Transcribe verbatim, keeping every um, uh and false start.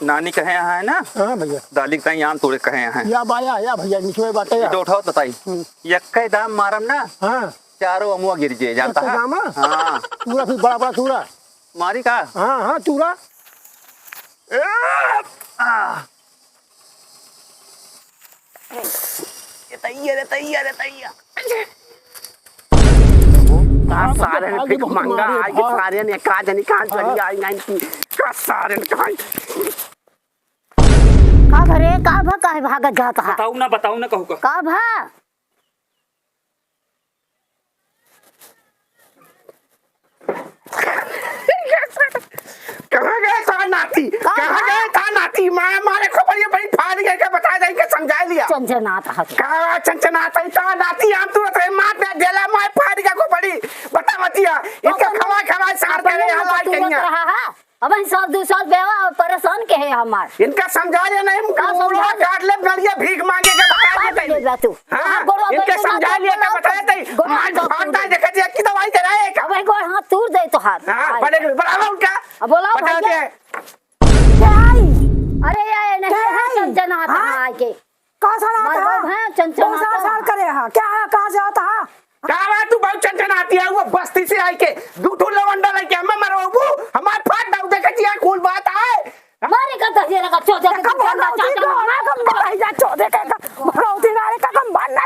नानी कहे यहाँ है ना? हाँ भइया। दादी कहीं आम तोड़े कहे यहाँ है। या बाया, या भइया, निचवे बाटे या। इधर उठाओ तो ताई। हम्म। यक्के दाम मारम ना? हाँ। चारों अमुआ गिर जे, जानता यक्के है? दाम, हाँ? हाँ। तूरा फिर बड़ा, बड़ा तूरा। मारी का? हाँ, हाँ, तूरा। ए, आ। ये तैया रे, तैया रे, तैया। का सारे ने भीख मांगा, आज सारे ने का जनी कहाँ चली आई, नाइन की। का सारे ने कहाँ? का भरे, का भा, काहे भागत जात हा? बताऊ ना, बताऊ ना, कहू का? का भा? कहाँ गए था नाती? का कहाँ भा? गए था नाती? माँ मारे खोपड़िया बड़ी फाड़ गए, का बता दे, इनके समझा लिया। चंचनात हा। का चंचनात है? था नाती, हम तुरंत रे मार दे, देला मार फाड़ गया खोपड़ी। बता मतिया, इनके अपन खवा खवा सार अपन करे, मुंह हलाल तुरंत कहिया। रहा है। अब हम साल दो साल बेवा परेशान के है हमार। इनका समझा ले नहीं, का मुंह समझा ले? काट ले, गलिया भीख मांगे के बता का देते। ले बा तू? हाँ, हाँ, गोड़वा इनके पे समझा ना लिया तो ना बता देते। गोड़वा मार तो फाड़ता है, देखा जी, की दवाई कराए का? अब एक बार हाथ तूर दे तो हाथ। हाँ, आए। बड़े, बड़ा उनका। अब बोला बता भैया। दे। क्या आई? अरे, ये नहीं क्या है आई? चंचनात हाँ? आए के। का सड़ात मरबो हा? भैं, चंचनात कौन सा हा। साल करे हा? क्या है? कहाँ से आता हा? का बा तू बहुत चंचनाती है? वो बस्ती से आई के दू ठो लवंडा लेके हमें मरवाबू, हमार फाट दाऊ देखे जिया कौन बात आए? मारे का दहिया लगा चोदे के कब चंचनात भरौती चाचा। का, कब भरौती का, कब भरौती का, कब भरौती का, कब भरौती का,